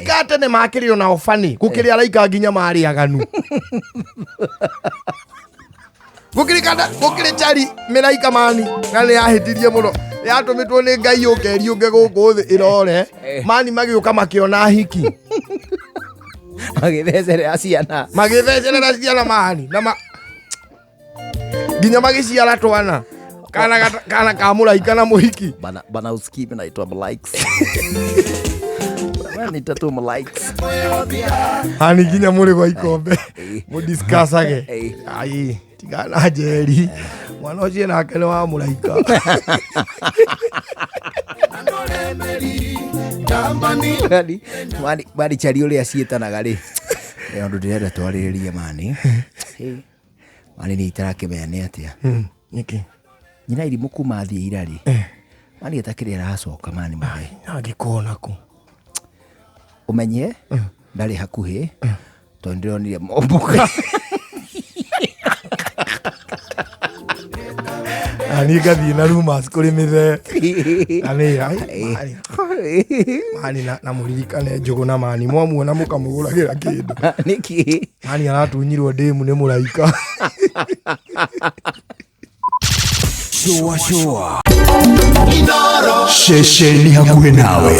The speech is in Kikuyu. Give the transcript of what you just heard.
Ka tene makĩrĩ ona obani gũkĩrĩ araika nginya marĩ aganu gũkĩrĩ kana gũkĩrĩ chari mĩraika mani na nĩ yahĩtirie mũno yatũmĩtwo nĩ ngai yũke ĩriũnge gũkũ thĩ ĩrore mani magĩũka makĩona hiki. Magĩthecerera ciana. Magĩthecerera ciana mani na ma nginya magĩciara twana kana kana ka mũraika na mũhiki. Bana bana, usikii mimi naitwa likes. Bana nita tu likes. Hani nginya mũrĩ gwa ikombe mũdiscussage. Ai, tigana njeri mwana ũcio nake nĩ wa mũraika. Mani mani mani chari ũrĩa ciĩtanaga rĩ. Ĩ ũndũ ndĩrenda twarĩrĩrie mani. Mani nĩ itarakĩmenya nĩ atĩa. Nĩkĩ? Nyina irimũ kuma athiĩ ira rĩ. Mani atakĩrĩ aracoka mani mũthee. Angĩkorwo kũ? Ũmenye ndarĩ hakuhĩ tondũ ndĩronire momboka. Na niĩ ngathiĩ na rumors kũrĩ mĩthee na nĩ ai, mani mani na mũririkane njũgũ na mani mwamuona mũkamũgũragĩra kĩndũ. Nĩkĩ? Mani aratunyirwo ndĩmu nĩ mũraika. Shua shua. Ceceni hakuhĩ nawe.